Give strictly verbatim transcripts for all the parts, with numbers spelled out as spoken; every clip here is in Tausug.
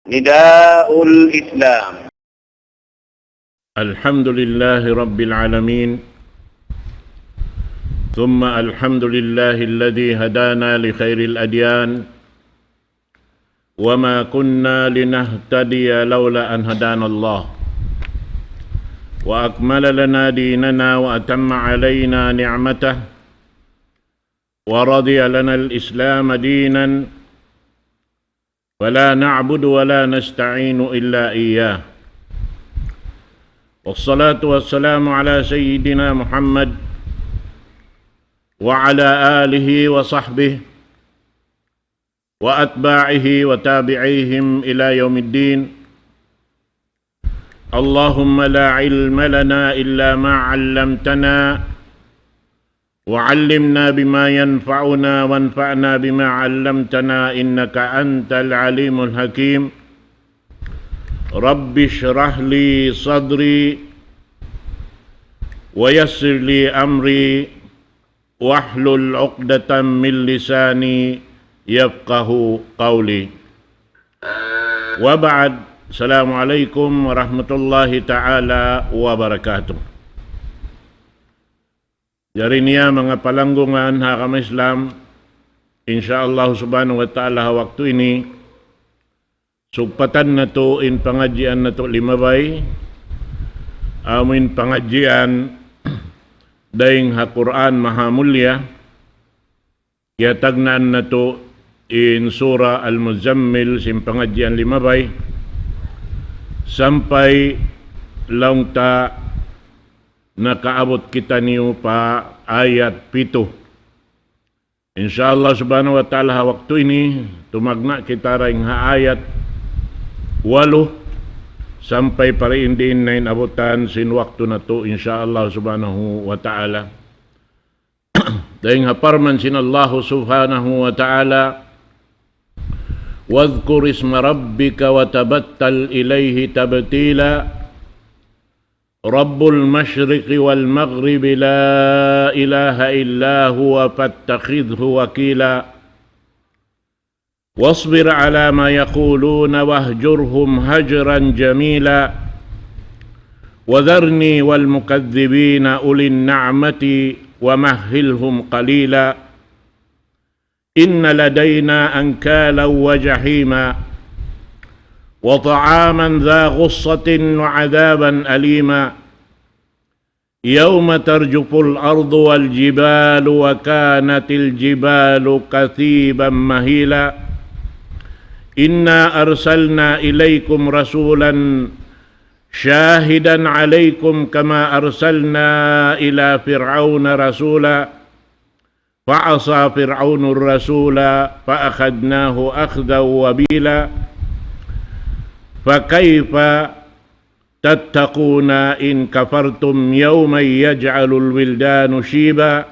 نداء الإسلام. الحمد لله رب العالمين، ثم الحمد لله الذي هدانا لخير الأديان، وما كنا لنهتدي لولا أن هدانا الله، وأكمل لنا ديننا وأتم علينا نعمته، ورضي لنا الإسلام دينا، فلا نعبد ولا نستعين إلا إياه. والصلاة والسلام على سيدنا محمد وعلى آله وصحبه وأتباعه وتابعيهم إلى يوم الدين. اللهم لا علم لنا إلا ما علمتنا، وعلمنا بما ينفعنا، وانفعنا بما علمتنا، إنك أنت العليم الحكيم. رب اشرح لي صدري، ويسر لي أمري، واحلل عقدة من لساني يفقه قولي. وبعد، السلام عليكم ورحمة الله تعالى وبركاته. Jari niya manga palanggungan ha agama Islam, insya Allah subhanahu wa ta'ala ha waktu ini, sugpatan natu' in pangadjian natu' limabay, amu in pangadjian dayn ha Qur'an Maha Mulia, kiyatagnaan natu' in Surah Al-Muzammil sin pangadjian limabay, sampay laung ta nakaabut kitaniyu pa ayat pitu. Insya Allah subhanahu wa ta'ala ha waktu ini, tumagna' kita dayn ha ayat walu, sampay pa diin na in abutan sin waktu natu', insya Allah subhanahu wa ta'ala. Dayn ha parman sin Allah subhanahu wa ta'ala, واذكر اسم ربك وتبتل إليه تبتيلا. رب المشرق والمغرب لا إله إلا هو فاتخذه وكيلا. واصبر على ما يقولون واهجرهم هجرا جميلا. وذرني والمكذبين أولي النعمة ومهلهم قليلا. إن لدينا أنكالا وجحيما وطعاما ذا غصة وعذابا أليما. يوم ترجف الأرض والجبال وكانت الجبال كثيبا مهيلا. إنا أرسلنا إليكم رسولا شاهدا عليكم كما أرسلنا إلى فرعون رسولا. فعصى فرعون الرسول فأخذناه أخذا وبيلا. فكيف تتقون إن كفرتم يوما يجعل الولدان شيبا.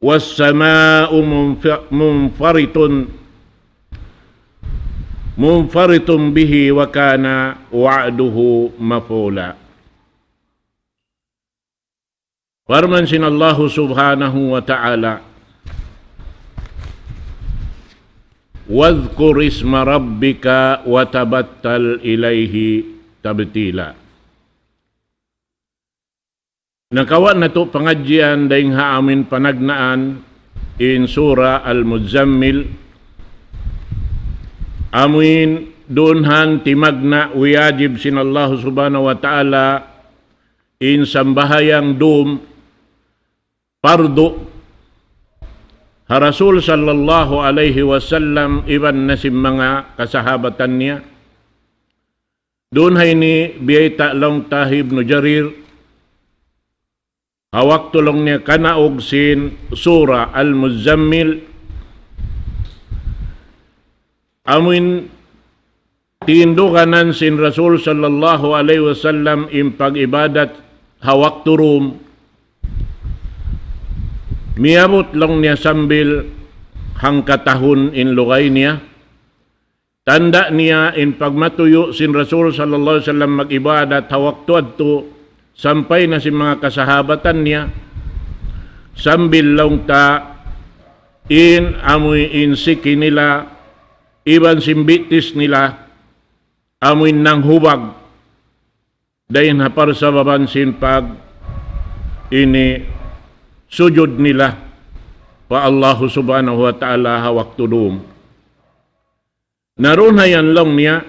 والسماء منف-، منفرط، منفرط به وكان وعده مفعولا. Parman sin Allahu subhanahu wa ta'ala, واذكر اسم ربك وتبتل إليه تبتيلا. Nakawa' natu' pangadjian dayn ha amin panagnaan in Surah Al-Muzammil, amuin duun han timagna' wiyajib sin Allahu subhanahu wa ta'ala in sambahayang dum pardu ha Rasul sallallahu alayhi wasallam iban na sin manga kasahabatan niya. Duun ha ini biyayta' laung ta hi Ibnu Jarir, ha waktu laung niya kanaug sin Surah Al-Muzammil, amuin tinduganan sin Rasul sallallahu alayhi wasallam in pag-ibadat ha waktu dum, miyabut laung niya sambil hangkatahun in lugay niya. Tanda' niya in pagmatuyu' sin Rasul sallallahu alayhi wasallam mag-ibadat ha waktu yadtu sampay na sin manga kasahabatan niya, sambil laung ta in amuin siki nila iban sin bitis nila amuin nanghubag dayn ha parsababan sin pag ini sujud nila pa Allahu Subhanahu wa Ta'ala ha waktu dum. Na duun ha yan laung niya,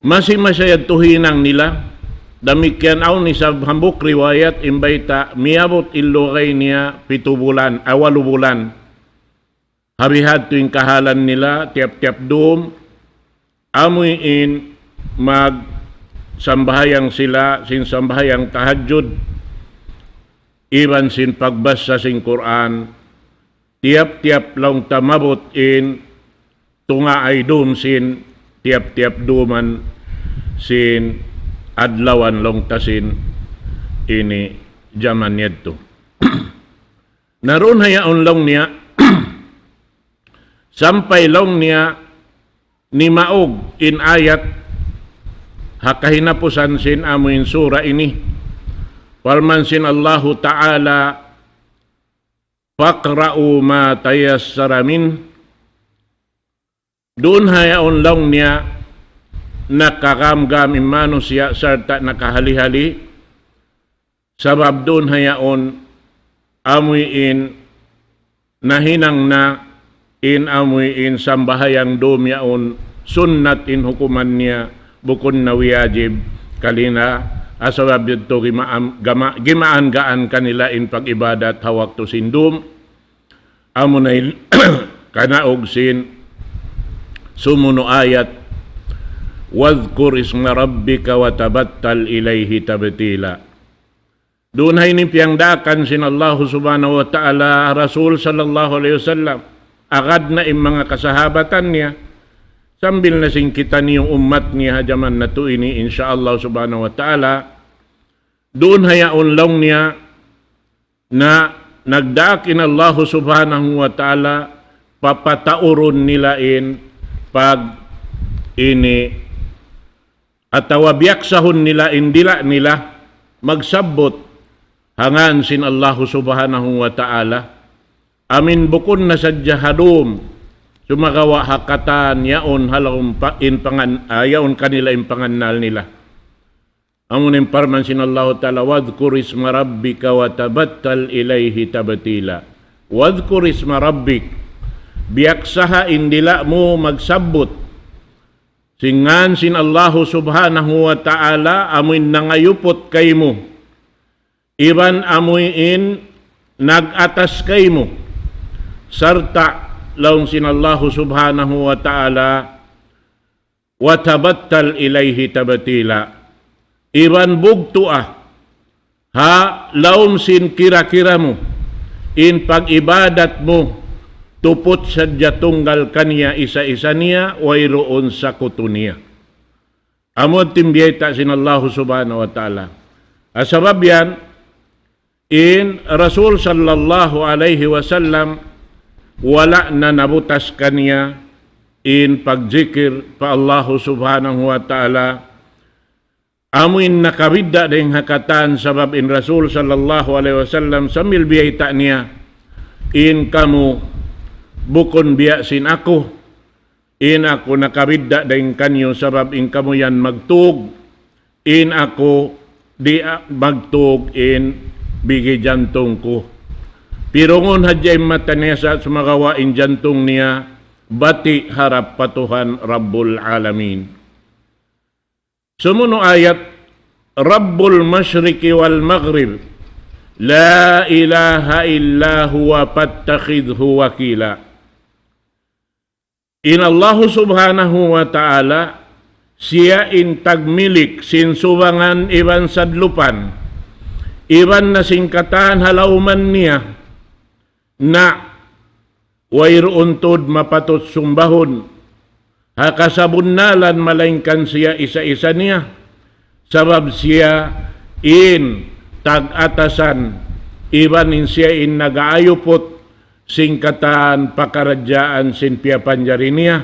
masi-masi yadtu hinang nila, damikkiyan awn isab hambuuk riwayat in bayta' miyabut in lugay niya pitu bulan, ah, walu bulan. Ha bihadtu in kahalan nila, tiyap-tiyap dum, amuin magsambahayang sila, sin sambahayang tahajjud, iban sin pagbasa sin Qur'an, tiyap-tiyap laung ta mabut in tungaay dum sin tiyap-tiyap duman sin adlawan laung ta sin ini jaman yadtu. Na duun ha yaun laung niya, sampay laung niya nimaug in ayat ha kahinapusan sin amuin sura ini. Parman sin Allahu Ta'ala, فاقرؤوا ما تيسر منه. Duun ha yaun laung niya nakagamgam in manusiya' sarta' nakahali-hali. Sabab duun ha yaun amuin nahinang na in amuin sambahayang dum yaun sunnat in hukuman niya, bukun na wiyajib kanila, sabab yadtu gimaan, gama-, gimaan-gaan kanila in pag-ibadat ha waktu sin dum. Amuna in kanaug sin sumunu' ayat, واذكر اسم ربك وتبتل إليه تبتيلا. Duun ha ini piyangdaakan sin Allahu Subhanahu wa Ta'ala Rasul sallallahu alayhi wasallam, agad na in manga kasahabatan niya, sambil na sin kitaniyu ummat niya ha jaman natu' ini, insya Allah Subhanahu wa Ta'ala. Duun ha yaun laung niya, na nagdaak in Allahu Subhanahu wa Ta'ala, papataurun nila in pag ini, atawa biyaksahun nila in dila' nila magsabbut ha ngan sin Allahu Subhanahu wa Ta'ala. Amuin bukun na sadja ha dum, sumagawa' ha katan yaun ha lawm pa-, in pangan-, ah, yaun kanila in pangannal nila. Amu in parman sin Allahu Ta'ala, واذكر اسم ربك وتبتل إليه تبتيلا. واذكر اسم ربك. Biyaksaha in dila' mu magsabbut sin ngan sin Allahu Subhanahu wa Ta'ala, amuin nangayuput kaymu, iban amuin nag-atas kaymu. Sarta' laung sin Allahu Subhanahu wa Ta'ala, وتبتل إليه تبتيلا. Iban bugtu'a ha lawm sin kira-kira mu in pag-ibadat mu, tuput sadja tunggal kaniya isa-isa niya, wayruun sakutu niya. Amu in biyayta' sin Allahu Subhanahu wa Ta'ala. Ah, sabab yan, in Rasul sallallahu alayhi wasallam, wala' na nabutas kaniya in pagjikir pa Allahu Subhanahu wa Ta'ala. Amu in nakabidda' dayn ha katan, sabab in Rasul sallallahu alayhi wasallam sambil biyayta' niya, in kamu bukun biya' sin aku, in aku nakabidda' dayn kaniyu, sabab in kamu yan magtug, in aku di' a-, magtug in bigi jantung ku. Pirungun hadja in mata niya sa' sumagawa' in jantung niya bati' harap pa Tuhan Rabbul Alamin. Sumunu' ayat, رب المشرق والمغرب لا إله إلا هو فاتخذه وكيلا. In Allahu Subhanahu wa Ta'ala, siya in tagmilik sin subangan iban sadlupan, iban na sin katan ha lawman niya, na wayruun tuud mapatut sumbahun ha kasabunnalan malaingkan siya isa-isa niya, sabab siya in tag-atasan, iban in siya in nag-aayuput sin katan pakaradjaan sin piyapanjari niya.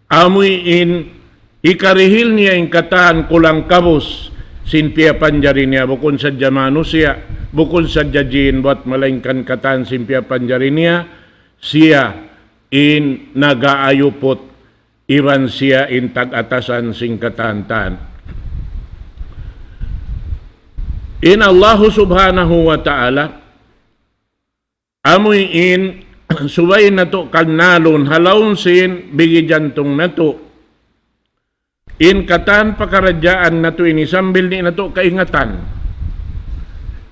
Amu in hikarihil niya in katan kulang-kabus sin piyapanjari niya, bukun sadja manusiya', bukun sadja jin, bat malaingkan katan sin piyapanjari niya, siya in nag-aayuput iban siya in tag-atasan sin katan-katan. In Allahu Subhanahu wa Ta'ala, amuin subay natu' kannalun ha lawm sin bigi jantung natu'. In katan pakaradjaan natu' ini sambil di' natu' kaingatan.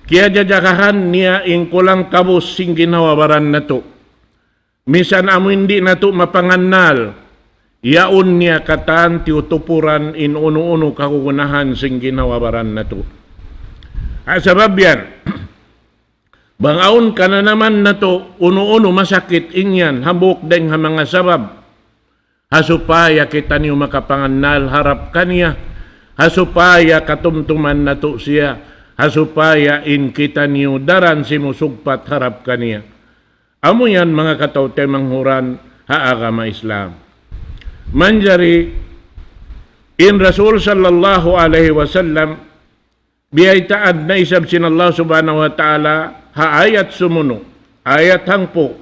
Kiyajajagahan niya in kulang kabus sin ginhawa-baran natu'. Misan amuin di' natu' mapangannal, yaun niya katan tiyutupuran in unu-unu kagunahan sin ginhawa-baran natu'. Ha sabab yan, bang awn kananaman natu' unu-unu masakit in yan, hambuuk dayng ha manga sabab. Ha supaya kitaniyu makapangannal harap kaniya. Ha supaya katumtuman natu' siya. Ha supaya in kitaniyu daran simusugpat harap kaniya. Amu yan manga kataw-taymanghuran ha agama Islam. Manjari in Rasul sallallahu alayhi wasallam biyaytaan na isab sin Allah Subhanahu wa Ta'ala ha ayat sumunu', ayat hangpu',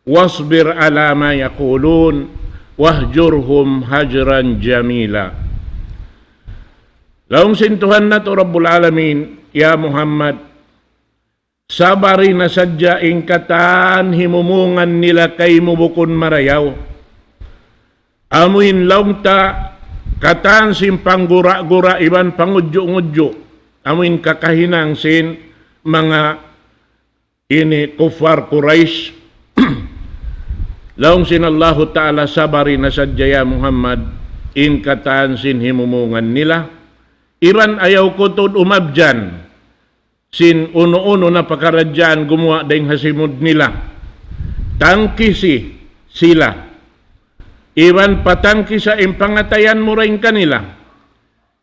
واصبر على ما يقولون واهجرهم هجرا جميلا. Laung sin Tuhan natu' Rabbul Alamin, ya Muhammad, sabari na sadja in katan himumungan nila kaymu bukun marayaw. Amuin laung ta katan sin panggura-gura iban pangudju'-ngudju'. Amuin kakahinang sin manga ini kuffar Quraysh. Laung sin Allahu Ta'ala, sabari na sadja ya Muhammad, in katan sin himumungan nila. Iban ayaw kaw tuud umabyan sin unu-unu na pakaradjaan gumuwa' dayng ha simud nila. Tangkisi sila. Iban patangkisa in pangatayan mu dayn kanila.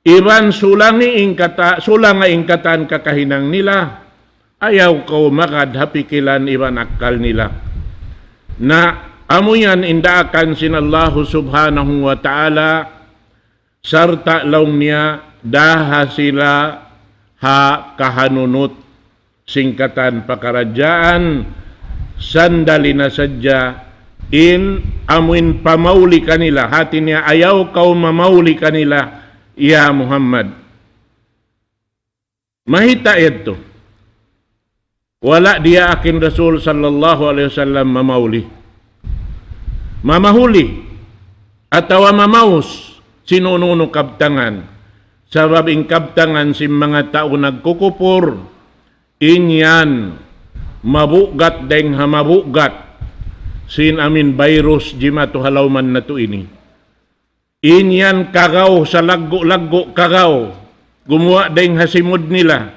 Iban sulangi in kata-, sulanga in katan kakahinang nila. Ayaw kaw magad ha pikilan iban akkal nila. Na amu yan in daakan sin Allahu Subhanahu wa Ta'ala, sarta' laung niya, daha sila ha kahanunut sin katan pakaradjaan, sandali na sadja in amuin pamauli kanila. Hati niya, ayaw kaw mamauli kanila, ya Muhammad. Mayta' yadtu? Wala' diyaak in Rasul sallallahu alayhi wasallam mamauli. Mamahuli atawa mamaus sin unu-unu kabtangan. Sabab in kabtangan sin manga tau nagkukupur, in yan mabugat dayng ha mabugat sin amuin virus jimatu ha lawman natu' ini. In yan kagaw, salaggu'-laggu' kagaw, gumuwa' dayng ha simud nila.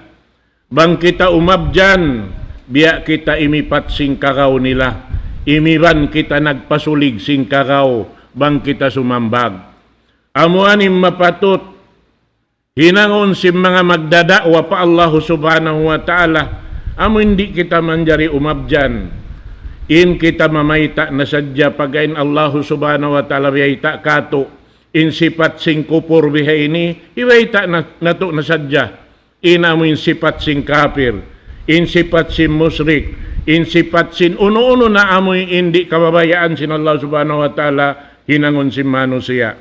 Bang kita umabyan, biya' kita imipat sin kagaw nila. Imiban kita nagpasulig sin kagaw, bang kita sumambag. Amu yan in mapatut hinangun sin manga magdada'wa pa Allahu Subhanahu wa Ta'ala. Amu in di' kita manjari umabyan. In kita mamayta' na sadja pagga in Allahu Subhanahu wa Ta'ala biyayta' katu'. In sipat sin kupur biha ini, hibiyayta' na, natu' na sadja. In amu in sipat sin kapir, in sipat sin mushrik, in sipat sin unu-unu na amu in di' kababayaan sin Allah Subhanahu wa Ta'ala hinangun sin manusiya'.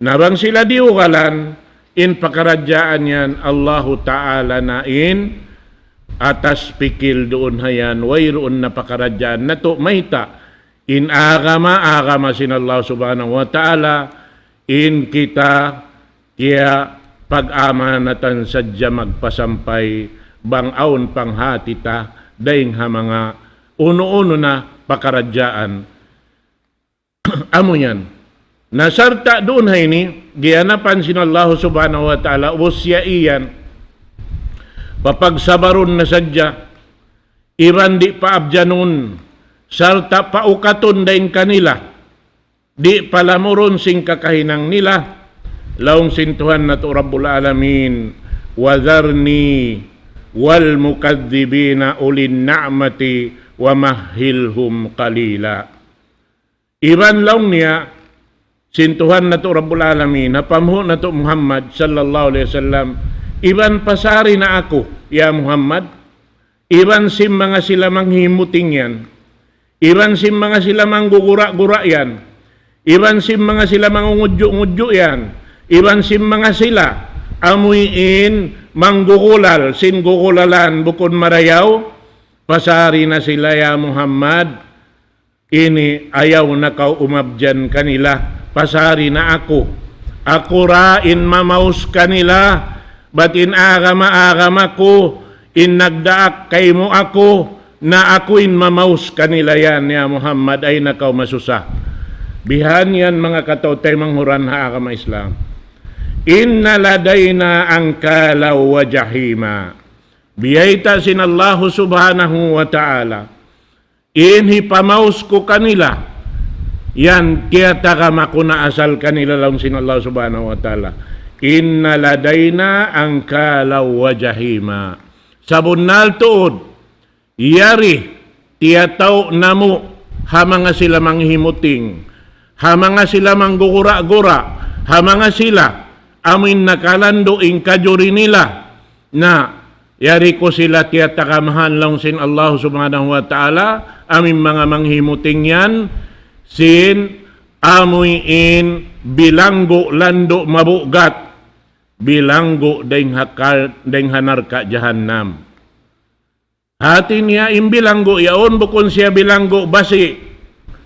Na bang sila diyugalan, in pakaradjaan yan Allahu Ta'ala na in atas pikil duun ha yan, wayruun na pakaradjaan natu' mayta'. In agama, agama sin Allah Subhanahu wa Ta'ala, in kita kiyapag-amanatan sadja magpasampay bang awn panghati ta dayng ha manga unu-unu na pakaradjaan. Amu yan. Na sarta' duun ha ini, giyanapan sin Allah Subhanahu wa Ta'ala, ubus siya iyan, papagsabarun na sadja, iban di' paabyanun, sarta' paukatun dayn kanila, di' palamurun sin kakahinang nila, laung sin Tuhan natu' Rabbul Alamin, وذرني والمكذبين أولي النعمة ومهلهم قليلا. Iban laung niya, sin Tuhan natu' Rabbul Alamin, ha panghu' natu' Muhammad sallallahu alayhi wasallam, iban pasari na aku, ya Muhammad, iban sin manga sila manghimuting yan, iban sin manga sila manggugura-gura yan, Iban sin manga sila mangungudju'-ngudju' yan. Iban sin manga sila amuin manggugulal, sin gugulalan bukun marayaw. Pasari na sila, ya Muhammad, ini ayaw na kaw umabyan kanila. Pasari na aku. Aku ra in mamaus kanila. Bat in agama-agama ku, in nagdaak kaymu aku, na aku in mamaus kanila yan, ya Muhammad, ayaw na kaw masusa. Bihan yan manga kataw-taymanghuran ha agama Islam. إن لدينا أنكالا وجحيما. Biyayta' sin Allahu Subhanahu wa Ta'ala, in hipamaus ku kanila, yan tiyatagama ku na asal kanila, laung sin Allah Subhanahu wa Ta'ala. إن لدينا أنكالا وجحيما. Sabunnal tuud, yari tiyatau' namu' ha manga sila manghimuting, ha manga sila manggugura-gura, ha manga sila amuin nakalandu' in kajuri nila. Na yari ku sila tiyatagamahan, laung sin Allah Subhanahu wa Ta'ala, amuin manga manghimuting yan, sin amuin bilanggu' landu' mabugat, bilanggu' dayng ha kal-, dayng ha narka' jahannam. Hati niya in bilanggu' yaun bukun siya bilanggu' basi'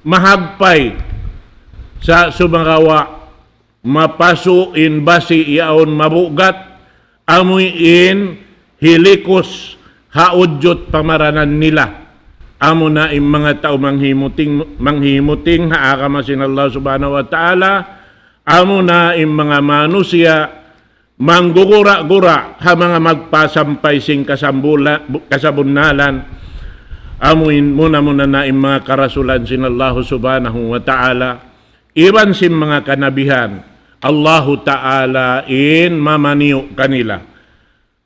mahagpay sa' sumagawa' mapasu' in basi' yaun mabugat, amuin hilikus ha udjut pamaranan nila. Amuna in manga tau manghimuting, manghimuting ha agama sin Allah Subhanahu wa Ta'ala, amuna in manga manusiya' manggugura-gura ha manga magpasampay sin kasambula-, kasabunnalan, amuin muna-muna na in manga karasulan sin Allahu Subhanahu wa Ta'ala, iban sin manga kanabihan, Allahu Ta'ala in mamaniyu' kanila.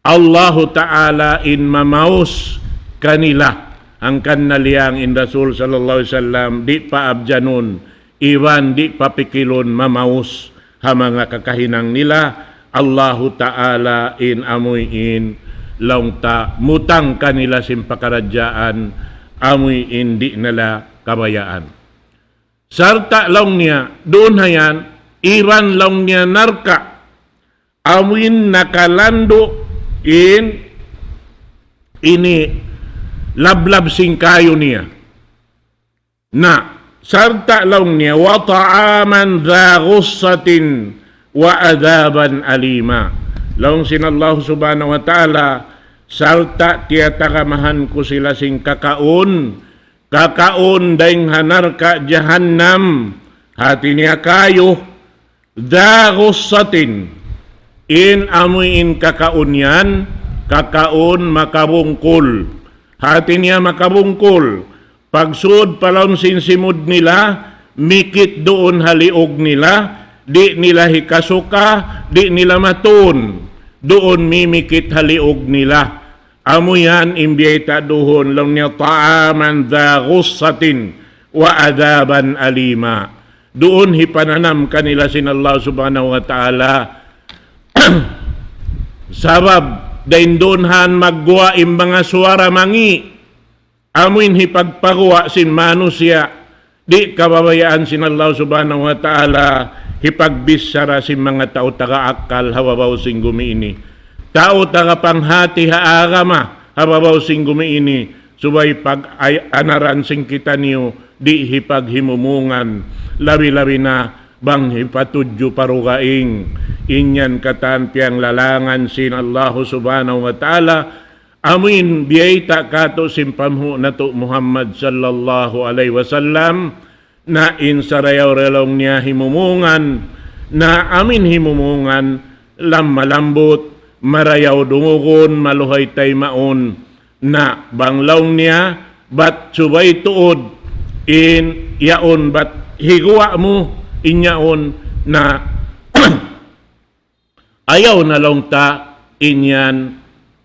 Allahu Ta'ala in mamaus kanila. Hangkan na liyang in Rasul sallallahu alayhi wasallam di' pa abjanun, iban di' pa pikilun mamaus ha manga kakahinang nila. Allahu Ta'ala in amuin laung ta mutang kanila sin pakaradjaan, amuin di' nila kabayaan. Sarta' laung niya, duun ha yan, iban laung niya narka', amuin nakalandu' in ini lablab sin kayu niya. Na, sarta' laung niya, وطعاما ذا غصة وعذابا أليما. Laung sin Allah Subhanahu wa Ta'ala, sarta' tiyatagamahan ku sila sin kakaun, kakaun dayng ha narka' jahannam, hati niya kayu, ذا غصة, in amuin kakaun yan, kakaun makabungkul. Hati niya makabungkul. Pagsud pa lawm sin simud nila, mikit duun ha liug nila, di' nila hikasuka, di' nila matun, duun mimikit ha liug nila. Amu yan in biyayta' duun, laung niya, طعاما ذا غصة وعذابا أليما. Duun hipananam kanila sin Allah Subhanahu wa Ta'ala. Sabab, dayn duun han magguwa' in manga suwara mangi'. Amuin hipagpaguwa' sin manusiya', di' kababayaan sin Allah Subhanahu wa Ta'ala, hipagbichara sin manga tau taga akkal ha babaw sin gumi ini. Tau taga panghati ha agama ha babaw sin gumi ini, subay pag-, ay-, anaran sin kitaniyu, di' hipaghimumungan, labi-labi na bang hipatudju pa dugaing. In yan katan piyanglalangan sin Allah Subhanahu wa Ta'ala, amuin biyayta' kātu' sin panghu' natu' Muhammad sallallahu alayhi wasallam, na in sarayaw-rayaw laung niya himumungan, na amuin himumungan, lam malambut, marayaw dungugun, maluhay taymaun, na bang laung niya, bat subay tuud, in yaun bat higuwa' mu, in yaun na ayaw na laung ta, in yan,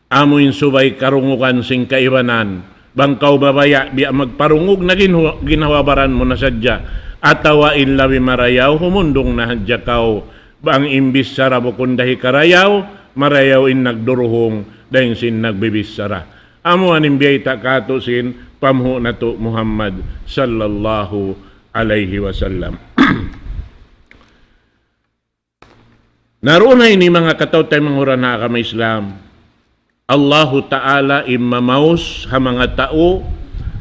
amuin subay karungugan sin kaibanan. Bang kaw mabaya', biya' magparungug na ginhu-, ginhawa-baran mu na sadja. Atawa in labi marayaw, humundung na hadja kaw. Bang in bichara bukun da hikarayaw, marayaw in nagduruhung, dayn sin nagbibichara. Amu yan in biyayta' kātu' sin panghu' natu' Muhammad sallallahu alayhi wasallam. Na duun ha ini manga kataw-taymanghuran ha agama Islam, Allahu Ta'ala in mamaus ha manga tau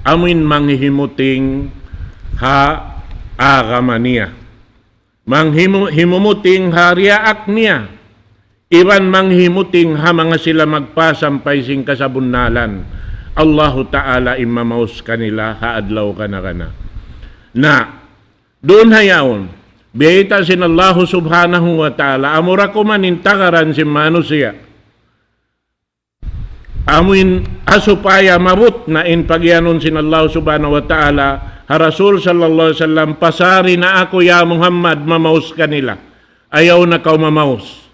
amuin manghihimuting ha agama niya. Manghimu-, himumuting ha riyaak niya. Iban manghimuting ha manga sila magpasampay sin kasabunnalan. Allahu Ta'ala in mamaus kanila ha adlaw kana-kana. Na, duun ha yaun, biyayta' sin Allahu Subhanahu wa Ta'ala, amura kuman in tagaran sin manusiya'. Amuin ha supaya maabut na in pagiyanun sin Allah Subhanahu wa Ta'ala ha Rasul sallallahu alayhi wasallam, pasari na aku ya Muhammad mamaus kanila. Ayaw na kaw mamaus.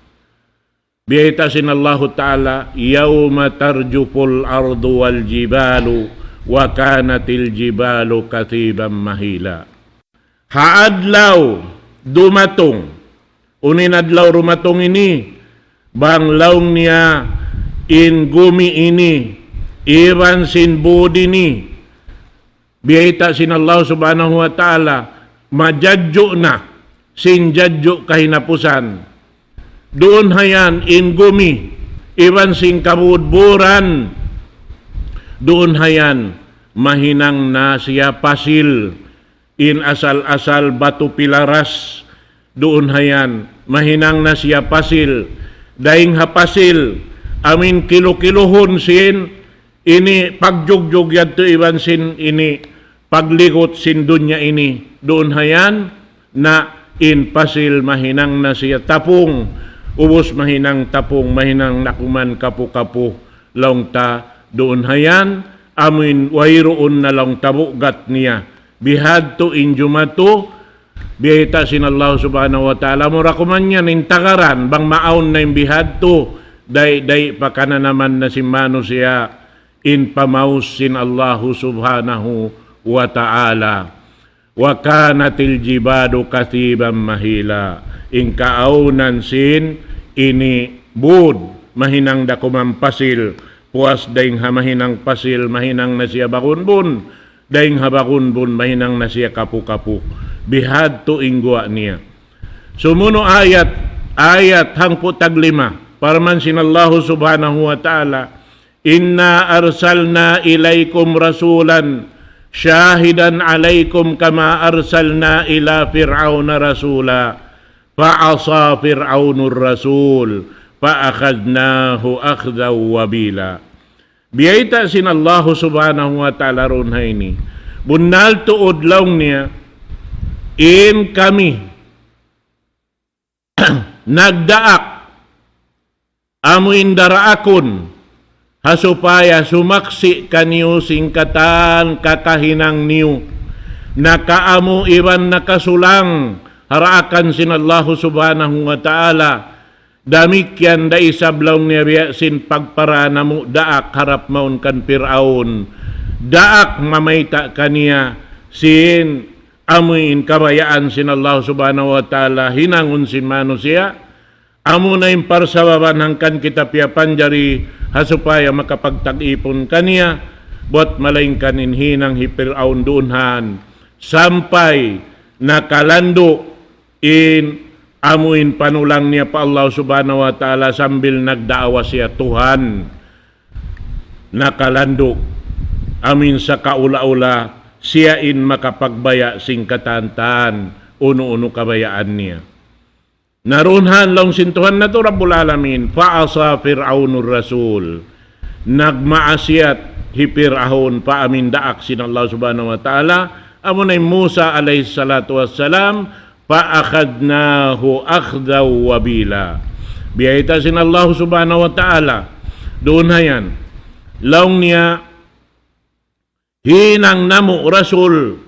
Biyayta' sin Allahu Ta'ala, يوم ترجف الأرض والجبال وكانت الجبال كثيبا مهيلا. Ha adlaw dumatung, unu in adlaw dumatung ini, bang laung niya in gumi ini, iban sin būd ini, biyayta' sin Allah Subhanahu wa Ta'ala, majadju' na, sin jadju' kahinapusan. Duun ha yan in gumi, iban sin kabudburan. Duun ha yan, mahinang na siya pasil, in asal-asal batu pilaras. Duun ha yan, mahinang na siya pasil. Dayng ha pasil, amuin kilu-kiluhun sin ini pagjugjug yadtu iban sin ini pagligut sin dunya ini. Duun ha yan, na in pasil mahinang na siya tapung, ubus mahinang tapung, mahinang na kuman kapu-kapu, laung ta. Duun ha yan, amuin wayruun na laung ta bugat niya. Bihadtu in jumatu, biyayta' sin Allah Subhanahu wa Ta'ala, amura kuman yan in tagaran, bang maawn na in bihadtu, day-day pa kananaman na sin manusiya', in pamaus sin Allahu Subhanahu wa Ta'ala. وكانت الجبال كثيبا مهيلا. In kaawnan sin ini būd, mahinang da kuman pasil, puas dayng ha mahinang pasil, mahinang na siya bagunbun, dayng ha bagunbun, mahinang na siya kapu-kapu. Bihadtu in guwa' niya. Sumunu' ayat, ayat hangpu' taglima. Parman sin Allahu Subhanahu wa Ta'ala, إنا أرسلنا إليكم رسولا شاهدا عليكم كما أرسلنا إلى فرعون رسولا فعصى فرعون الرسول فأخذناه أخذا وبيلا. Biyayta' sin Allahu Subhanahu wa Ta'ala duun ha ini. Bunnal tuud laung niya, in kami nagdaak amuin daraakun, ha supaya sumaksi' kaniyu sin katan kakahinang niyu, nakaamu iban nakasulang ha daakan sin Allahu Subhanahu wa Ta'ala. Damikkiyan da isab laung niya biya' sin pagpara namu' daak harap mawn kan Pir'aun. Daak mamayta' kaniya sin amuin kabayaan sin Allah Subhanahu wa Ta'ala hinangun sin manusiya'. Amu na in parsababan hangkan kita piyapanjari ha supaya makapagtag-ipun kaniya, buwat malaingkan in hinang hi Pir'aun duun han. Sampay nakalandu' in amuin panulang niya pa Allah Subhanahu wa Ta'ala sambil nagdaawa siya Tuhan. Nakalandu'. Amuin sa kaula-ula, siya in makapagbaya' sin katan-katan unu-unu kabayaan niya. Na duun han laung sin Tuhan natu' Rabbul Alamin, فعصى فرعون الرسول. Nagmaasiyat hi Pir'aun pa amuin daak sin Allah Subhanahu wa Ta'ala, amuna hi Musa alayhi salatu wassalam, فأخذناه أخذا وبيلا. Biyayta' sin Allah Subhanahu wa Ta'ala, duun ha yan, laung niya, hinang namu' rasul,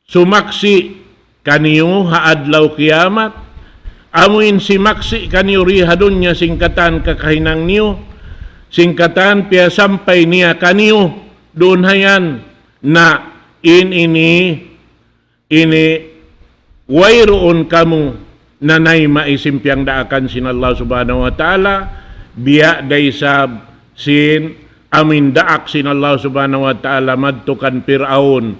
sumaksi' kaniyu ha adlaw kiyamat, amuin simaksi' kaniyu di ha dunya sin katan kakahinang niyu, sin katan piyasampay niya kaniyu, duun ha yan, na in ini, ini wayruun kamu nanayma' sin piyangdaakan sin Allah Subhanahu wa Ta'ala, biya' da isab sin amuin daak sin Allah Subhanahu wa Ta'ala madtu kan Pir'aun,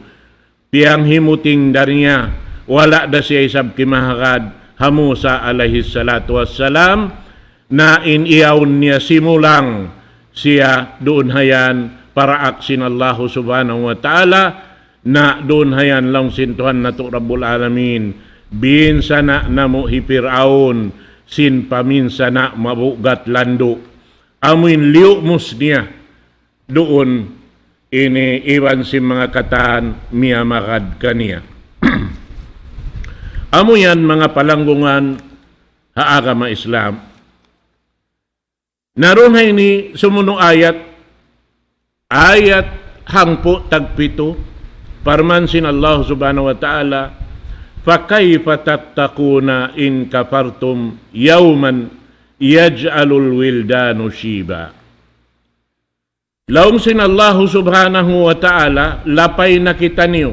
piyanghimuting da niya, wala' da siya isab kimahagad, ha Musa alayhi salatu wassalam, na in iyawn niya simulang siya duun hayan paraak sin Allahu subhanahu wa ta'ala, na duun hayan laung sin Tuhan natu' Rabbul Alamin, binsana' namu' hi Pir'aun sin paminsana' mabugat landu'. Amuin liyumus niya duun ini iban sin manga katan miyamagad kaniya. Amu yan manga palanggungan ha agama Islam. Na duun ha ini sumunu' ayat, ayat hangpu' tagpitu, parman sin Allah subhanahu wa ta'ala, فكيف تتقون إن كفرتم يوما يجعل الولدان شيبا. Laung sin Allahu subhanahu wa ta'ala, lapay na kitaniyu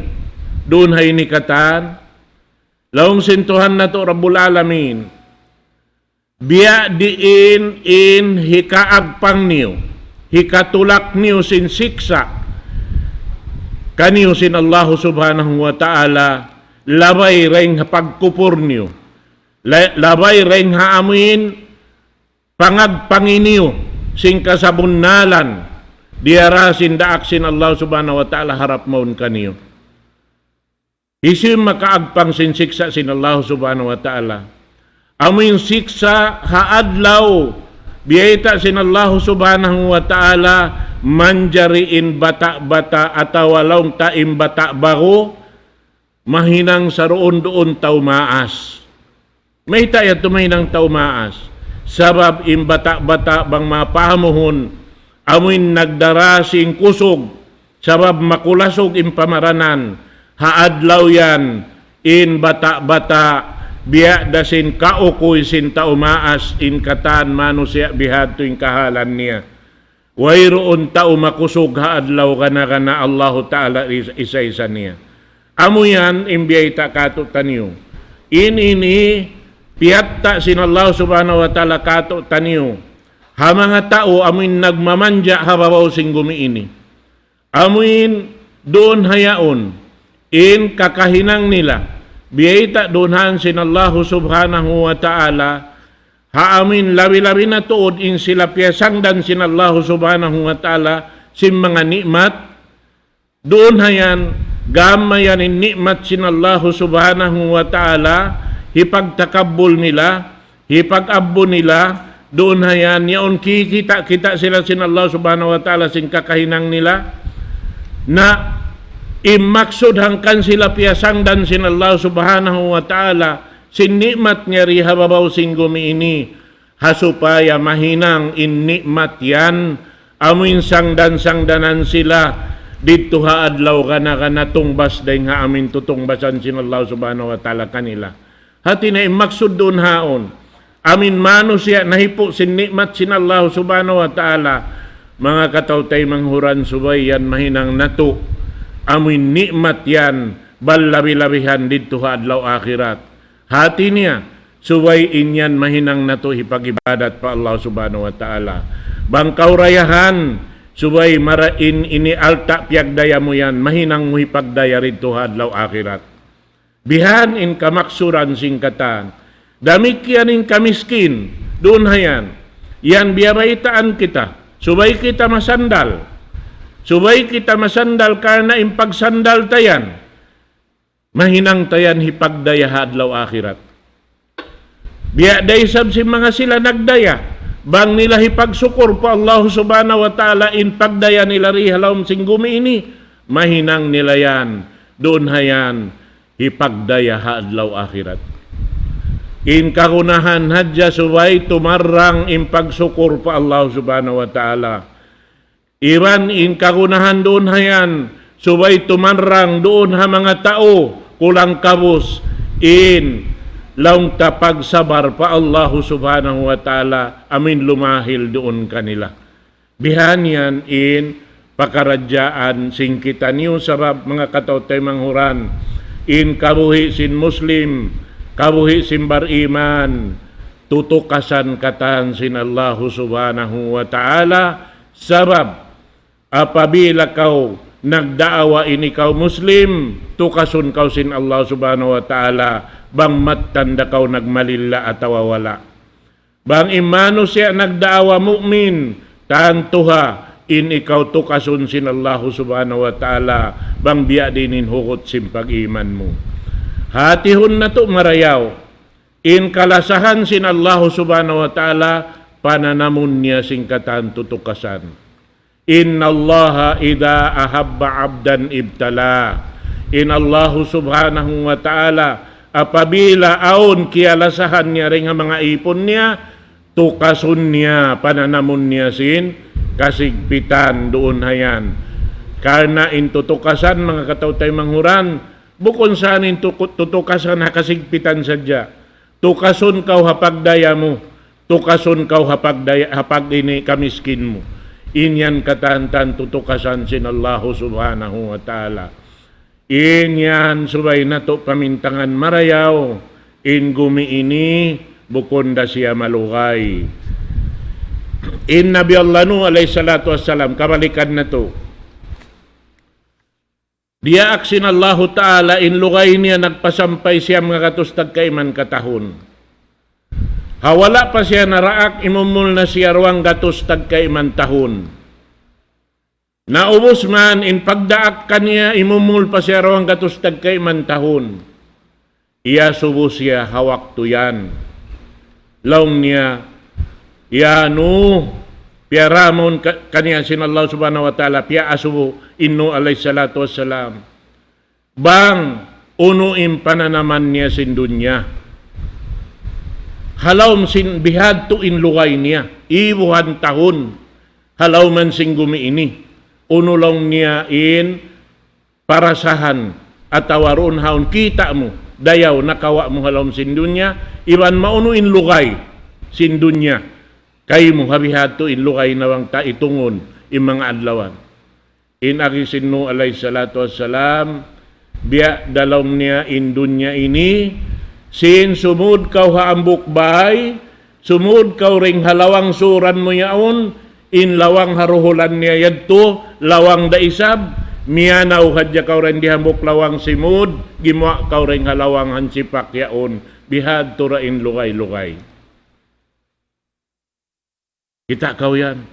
duun ha ini katan. Laung sin Tuhan natu' Rabbul Alamin, biya' diin in hikaagpang niyu, hikatulak niyu sin siksa' kaniyu sin Allahu subhanahu wa ta'ala, labay dayn ha pagkupur niyu, la-, labay dayn ha amuin pangagpangi niyu sin kasabunnalan, diyara sin daak sin Allah subhanahu wa ta'ala harap mawn kaniyu. Hisiyu in makaagpang sin siksa' sin Allah subhanahu wa ta'ala? Amuin siksa' ha adlaw, biyayta' sin Allah subhanahu wa ta'ala, manjari in bata'-bata' atawa laung ta in bata' baru, mahinang saruun-duun tau maas. Mayta' yadtu mahinang tau maas? Sabab in bata'-bata' bang mapahamuhun, amuin nagdara sin kusug, sabab makulasug in pamaranan, ha adlaw yan, in bata'-bata', biya' da sin kaukuy sin tau maas, in katan manusiya' bihadtu in kahalan niya. Wayruun tau makusug ha adlaw gana-gana Allahu Ta'ala is-, isa-isa niya. Amu yan in biyayta' kātu'niyu. In ini piyatta' sin Allah Subhanahu wa Ta'ala kātu'niyu ha manga tau amuin nagmamanja' ha babaw sin gumi ini. Amuin duun ha yaun in kakahinang nila. Biyayta' duun han sin Allahu Subhanahu wa Ta'ala ha amuin labi-labi na tuud in sila piyasangdan sin Allahu Subhanahu wa Ta'ala sin manga ni'mat. Duun ha yan, gam mayan in ni'mat sin Allahu Subhanahu wa Ta'ala, hipagtakabbul nila, hipag-abbu nila, duun ha yan, yaun kikita'-kita' sila sin Allah Subhanahu wa Ta'ala sin kakahinang nila. Na, in maksud hangkan sila piyasangdan sin Allah Subhanahu wa Ta'ala, sin ni'mat niya di ha babaw sin gumi ini, ha supaya mahinang in ni'mat yan, amuin sangdan-sangdanan sila, didtu ha adlaw gana-gana tungbas dayn ha amuin tutungbasan sin Allah Subhanahu wa Ta'ala kanila. Hati niya in maksud duun haun, amuin manusiya' nahipu' sin ni'mat sin Allah Subhanahu wa Ta'ala, manga kataw-taymanghuran, subay yan mahinang natu', amuin ni'mat yan, bal labi-labihan didtu ha adlaw akhirat. Hati niya, subay in yan mahinang natu' hipag-ibadat pa Allah Subhanahu wa Ta'ala. Bang kaw dayahan, subay marayaw in ini alta' piyagdaya mu yan, mahinang mu hipagdaya didtu ha adlaw akhirat. Bihan in kamaksuran sin katan. Damikkiyan in kamiskin, duun ha yan. Yan biyabaytaan kita. Subay kita masandal. Subay kita masandal karna' in pagsandal ta yan, mahinang ta yan hipagdaya ha adlaw akhirat. Biya' da isab sin manga sila nagdaya, bang nila hipagsukur pa Allah Subhanahu wa Ta'ala in pagdaya nila di ha lawm sin gumi ini, mahinang nila yan, duun ha yan, hipagdaya ha adlaw akhirat. In kagunahan hadja subay tumarrang in pagsukur pa Allah Subhanahu wa Ta'ala. Iban in kagunahan duun ha yan, subay tumarrang duun ha manga tau, kulang kabus, in laung ta pagsabar pa Allahu Subhanahu wa Ta'ala, amuin lumahil duun kanila. Bihan yan in pakaradjaan sin kitaniyu sabab manga kataw-taymanghuran, in kabuhi' sin Muslim, kabuhi' sin bariman, tutukasan katan sin Allahu Subhanahu wa Ta'ala, sabab apabila kaw nagdaawa ini kaw Muslim, tukasun kaw sin Allah Subhanahu wa Ta'ala, bang mattan da kaw nagmalilla atawa wala'. Bang in manusiya' nagdaawa mu'min, tantu ha in ikaw tukasun sin Allahu Subhanahu wa Ta'ala, bang biya' diin in hugut sin pag-iman mu. Hatihun natu' marayaw, in kalasahan sin Allahu Subhanahu wa Ta'ala, pananamun niya sin katan tutukasan. إن الله إذا أحب عبدا ابتلاه. In Allahu Subhanahu wa Ta'ala, apabila awn kiyalasahan niya dayn ha manga īpun niya, tukasun niya, pananamun niya sin kasigpitan duun ha yan. Karna' in tutukasan, manga kataw-taymanghuran, bukun sa in tuku-, tutukasan ha kasigpitan sadja. Tukasun kaw ha pagdaya mu, tukasun kaw ha pagdaya, ha pag-ini kamiskin mu. In yan katan-katan tutukasan sin Allahu Subhanahu wa Ta'ala. In yan subay natu' pamintangan marayaw, in gumi ini bukun da siya malugay. In Nabi Allah Nuh alayhi salatu wassalam, kabalikan natu'. Diyaak sin Allahu Ta'ala in lugay niya nagpasampay siyam ngagatus tagkaiman katahun. Ha wala' pa siya naraak, imumul na siya duwanggatus tagkaiman tahun. Naubus man in pagdaak kaniya, imumul pa siya duwanggatus tagkaiman tahun. Iyasubu siya ha waktu yan. Laung niya, "Ya Nuh," piyaramun ka-, kaniya sin Allah Subhanahu wa Ta'ala, piyaasubu in Nuh alayhi salatu wassalam. Bang unu in pananaman niya sin dunya. Ha lawm sin bihadtu in lugay niya, ibuhan tahun, ha lawm sin gumi ini. Unu laung niya in parasahan atawa duun ha yaun kita' mu, dayaw nakawa' mu ha lawm sin dunya, iban maunu in lugay sin dunya. Kaymu ha bihadtu in lugay na bang ta itungun in manga adlawan. In agi sin Nuh alayhi salatu wassalam, biya' da laung niya in dunya ini, sin sumud kaw ha hambuuk bay, sumud kaw dayn ha lawang suran mu yaun, in lawang ha duhulan niya yadtu, lawang da isab, miyanaw hadja kaw dayn di hambuuk lawang simud, gimuwa' kaw dayn ha lawang hansipak yaun, bihadtu da in lugay-lugay. Kita' kaw yan.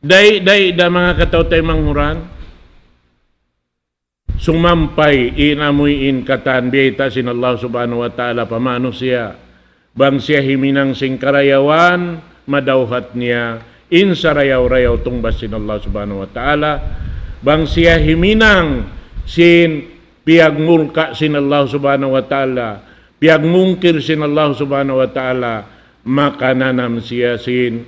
Day-day da manga kataw-taymanghuran. Sumampay in amuin katan biyayta' sin Allah Subhanahu wa Ta'ala pa manusiya'. Bang siya himinang sin karayawan, madawhat niya in sarayaw-rayaw tungbas sin Allah Subhanahu wa Ta'ala. Bang siya himinang sin piyagmurka' sin Allah Subhanahu wa Ta'ala, piyagmungkir sin Allah Subhanahu wa Ta'ala, makananam siya sin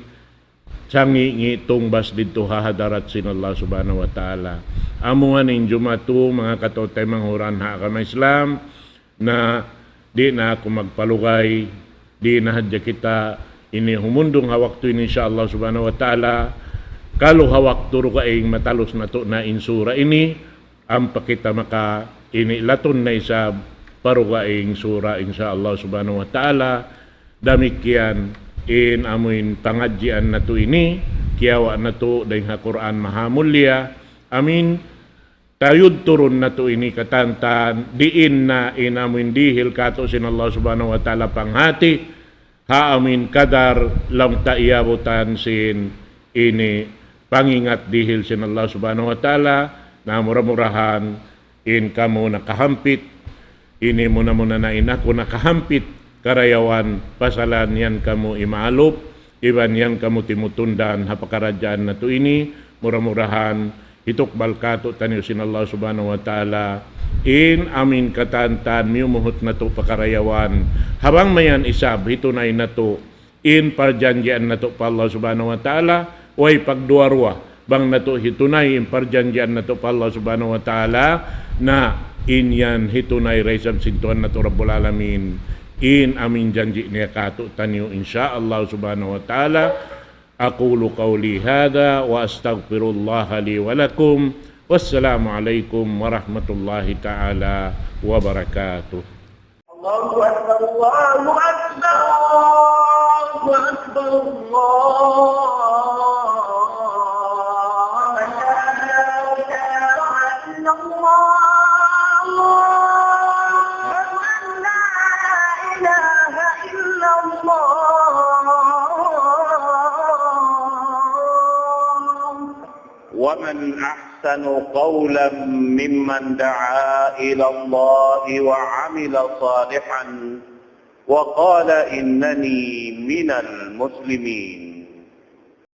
sangi'-ngi' tungbas didtu ha hadarat sin Allah Subhanahu wa Ta'ala. Amu yan in jumatu, manga kataw-taymanghuran ha agama Islam, na di' na aku magpalugay, di' na hadja kita ini humundung ha waktu ini, insya Allah Subhanahu wa Ta'ala. Kalu ha waktu dugaing matalus natu' na in sura ini, ampa kita maka ini latun na isab pa dugaing sura, insya Allah Subhanahu wa Ta'ala. Damikkiyan in amuin pangadjian natu' ini, kiyawa' natu' dayn ha Qur'an Maha Mulia. Amin. Tayud turun natu' ini katantan, diin na in amuin dihil katu' sin Allah Subhanahu wa Ta'ala panghati, ha amuin kadar laung ta iyabutan sin ini pangingat dihil sin Allah Subhanahu wa Ta'ala, na mura-murahan in kamu nakahampit, ini muna-muna na in aku nakahampit, karayawan pasalan yan kamu imaalup, iban yan kamu timutundan ha pakaradjaan natu' ini, mura-murahan hitukbal katu' taniyu sin Allah Subhanahu wa Ta'ala, in amuin katantan miyumuhut natu' pakarayawan, ha bang mayan isab hitunay natu' in parjanjian natu' pa Allah Subhanahu wa Ta'ala, way pagduwa-ruwa, bang natu' hitunay in parjanjian natu' pa Allah Subhanahu wa Ta'ala, na in yan hitunay da isab sin Tuhan natu' Rabbul Alamin, in amuin janji' niya katu' taniyu, insya Allah Subhanahu wa Ta'ala. أقول قولي هذا وأستغفر الله لي ولكم. والسلام عليكم ورحمة الله تعالى وبركاته. الله أكبر، الله أكبر، الله أكبر، الله أكبر. لا إله إلا الله. ومن أحسن قولا ممن دعا إلى الله وعمل صالحا وقال إنني من المسلمين.